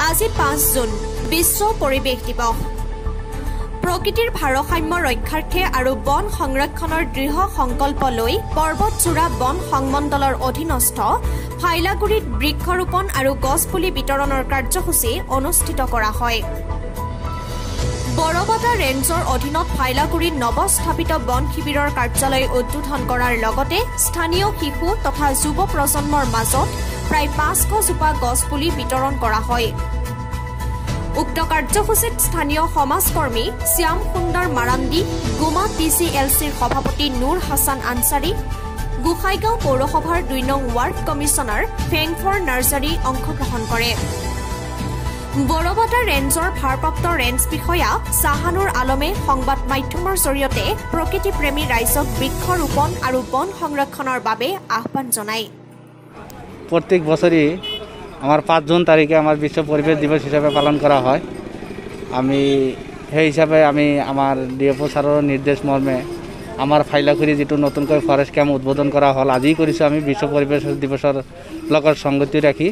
আজি 5 জুন বিশ্ব পৰিৱেশ দিৱস। প্ৰকৃতিৰ ভাৰসাম্য ৰক্ষাৰ্থে আৰু বন সংৰক্ষণৰ দৃঢ় সংকল্প লৈ পৰ্বতঝোৰা বন সংমণ্ডলৰ অধীনস্থ ফাইলাগুৰিত বৃক্ষৰোপণ আৰু গছপুলি বিতৰণৰ কাৰ্যসূচী অনুষ্ঠিত কৰা হয়। বৰবাটা ৰেঞ্জৰ অধীনত ফাইলাগুৰিত নৱস্থাপিত বন শিবিৰৰ কাৰ্যালয় উদ্বোধন কৰাৰ লগতে স্থানীয় শিশু তথা যুৱ প্ৰজন্মৰ মাজত প্ৰায় 500 জোপা গছপুলি বিতৰণ কৰা হয়। উক্ত কাৰ্যসূচীত স্থানীয় সমাজকৰ্মী শ্যাম সুন্দৰ মাৰাণ্ডী, গুমা TCLCৰ সভাপতি নুৰ হাছান আনচাৰী, গোসাইগাঁও পৌৰসভাৰ 2 নং ৱাৰ্ড কমিছনাৰ ফেংফৰ নাৰ্জাৰী অংশগ্ৰহণ কৰে। বৰবাটা ৰেঞ্জৰ ভাৰপ্ৰাপ্ত ৰেঞ্জ বিষয়া শ্বাহানুৰ আলমে সংবাদ মাধ্যমৰ জৰিয়তে প্ৰকৃতিপ্ৰেমী ৰাইজক বৃক্ষৰোপণ আৰু বন সংৰক্ষণৰ বাবে আহ্বান জনায়। প্ৰত্যেক বছৰেই আমাৰ 5 জুন তাৰিখে আমাৰ বিশ্ব পৰিৱেশ দিৱস হিচাপে পালন কৰা হয়। আমি সেই হিচাপে আমি আমাৰ DFO ছাৰৰ নিৰ্দেশ মৰ্মে আমাৰ ফাইলাখুৰি যিটো নতুনকৈ ফৰেষ্ট কেম্প উদ্বোধন কৰা হ'ল, আজি কৰিছোঁ আমি বিশ্ব পৰিৱেশ দিৱসৰ লগত সংগতি ৰাখি।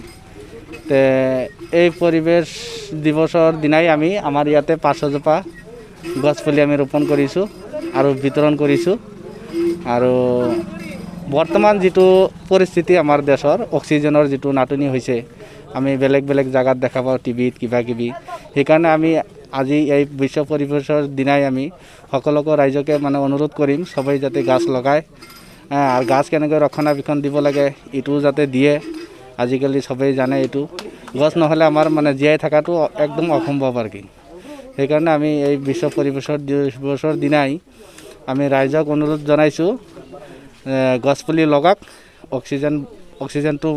তে এই পৰিৱেশ দিৱসৰ দিনাই আমি আমাৰ ইয়াতে 500 জোপা গছপুলি আমি ৰোপণ কৰিছোঁ আৰু বিতৰণ কৰিছোঁ। আৰু বৰ্তমান যিটো পৰিস্থিতি আমাৰ দেশৰ অক্সিজেনৰ যিটো নাটনি হৈছে, আমি বেলেগ বেলেগ জেগাত দেখা পাওঁ টিভিত কিবা কিবি, সেইকাৰণে আমি আজি এই বিশ্ব পৰিৱেশৰ দিনাই আমি সকলোকে ৰাইজকে মানে অনুৰোধ কৰিম সবেই যাতে গাছ লগায় আৰু গাছ কেনেকৈ ৰক্ষণাবেক্ষণ দিব লাগে এইটোও যাতে দিয়ে। আজিকালি সবেই জানে এইটো গছ নহ'লে আমাৰ মানে জীয়াই থকাটো একদম অসম্ভৱ আৰু কি। সেইকাৰণে আমি এই বিশ্ব পৰিৱেশৰ দিৱসৰ দিনাই আমি ৰাইজক অনুৰোধ জনাইছোঁ গছপুলি লগাক, অক্সিজেনটো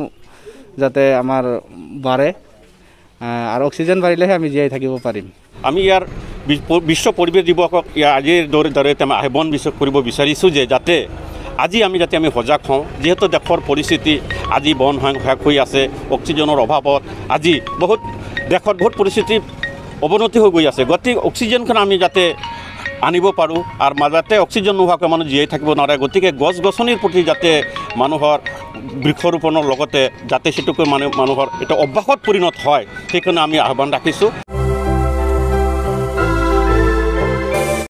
যাতে আমাৰ বাঢ়ে আৰু অক্সিজেন বাঢ়িলেহে আমি জীয়াই থাকিব পাৰিম। আমি ইয়াৰ বিশ্ব পৰিৱেশ দিৱসক ইয়াৰ আজিৰ দৰে আমি আহ্বান কৰিব বিচাৰিছোঁ যে যাতে আজি আমি যাতে আমি সজাগ হওঁ। যিহেতু দেশৰ পৰিস্থিতি আজি বন শেষ হৈ আছে, অক্সিজেনৰ অভাৱত আজি বহুত দেশত বহুত পৰিস্থিতি অৱনতি হৈ গৈ আছে। গতিকে অক্সিজেনখন আমি যাতে আনিব পাৰোঁ আৰু যাতে অক্সিজেন নোহোৱাকৈ মানুহ জীয়াই থাকিব নোৱাৰে, গতিকে গছ গছনিৰ প্ৰতি যাতে মানুহৰ বৃক্ষৰোপণৰ লগতে যাতে সেইটোকৈ মানুহৰ এটা অভ্যাসত পৰিণত হয়, সেইকাৰণে আমি আহ্বান ৰাখিছোঁ।